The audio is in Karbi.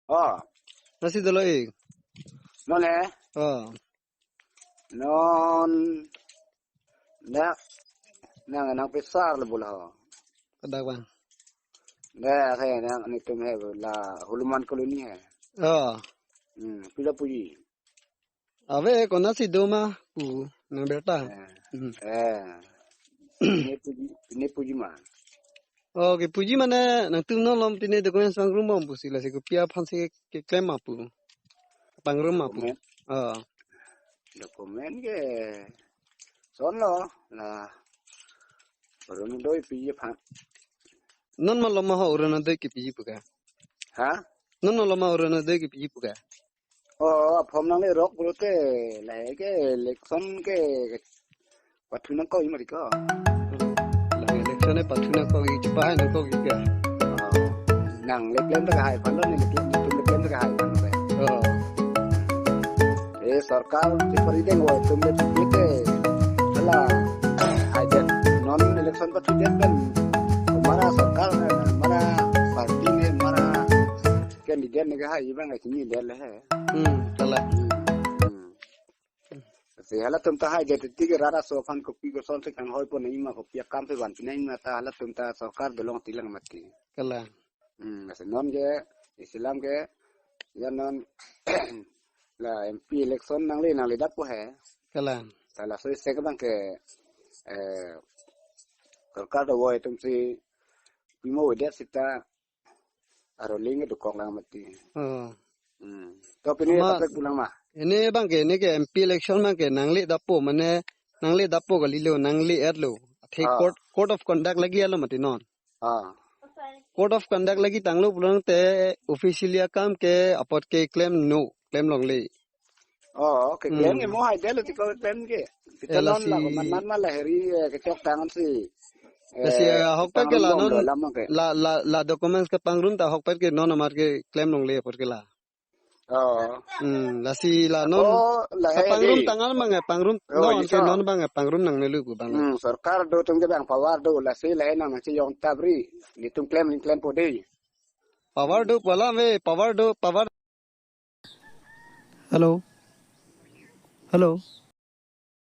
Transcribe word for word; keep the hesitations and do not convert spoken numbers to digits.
Oh, nasi dolo ik. Non he? Oh. Non dak nang nang pesar le bola ho. Dak bang. Dak he nang netum he la Huluman Colony he. Oh. Hmm, pila puji. Ave konatsi do ma pu nang berta. Eh. Hmm. Eh. Pine puji, pine puji ma. Oh, kepuji mane nangtum non malom pine documents pangrum bom pusi lasi kopi aphansi keklem ma pu. Pangrum ma pu. Document. Oh. Document ke son lo la Orunodoi piji aphan. Non malom ma ho Orunodoi kepiji pu ke. Ha? Non malom ma Orunodoi kepiji pu ke. Oh, aphom nanglerok pulote lahai ke election ke pathu nangkok imari ko. Lahai election e pathu nangkok i chipahai nangkok i ke. Oh, nang le claim ta hai palo ni le claim, netum le claim ta hai palo. Oh. Eh, sorkar si pari deng wo, netum le pite. Hala, hai det non election pathu det pen. Mara sorkar, mara party ne, mara candidate ne ke hai bang ke chini det le he. Hmm, kalang. Hmm. Si halatum ta hai det tik rara so aphan kopi koson si kanghoi pon nangji ma, kopi akam si vanpi nangji ma ta halatum ta sorkar dolong tilang mati. Kalang. Hmm, lasi non ke, isi alam ke, ya non la M P election nangle nangle dap po he. Kalang. Ta laso isi ke bang ke, eh, sorkar dovoi atum si pimo wedet sita aroling dokok lang mati. Oh. Hmm. To pine ma, kaprek pulang ma. Ini bang ke, ini ke M P election bang ke nangle dap po mane nangle dap po kalilo, nangle-et lo. Athe ah, court, code of conduct lagi alo mati non. Ah. Code of conduct lagi tanglo pulote officially akam ke apot ke claim no, claim longle. Oh, okay. Hmm. Claim ke mo hai det lo ti ko claim ke. Kita eh, non lasi la man man ma laheri, eh, kechok tangan si. Lasi, eh, eh, ahokpet ke la pangrum non, do lam ke. La, la, la documents kepangrum ta ahokpet ke non amat ke claim longle apot ke la. Oh. Hmm, lasi la non. Oh, lahai pangrum di. Tangan bang eh, pangrum oh, non ke iso. Non bang eh, pangrum nangnelo pu bang. Hmm, sorkar do atum ke bang power do lasi lahai nang si jong tabri. Netum claim, claim po de. Power do pu alam ve, power do, power. Hello. Hello.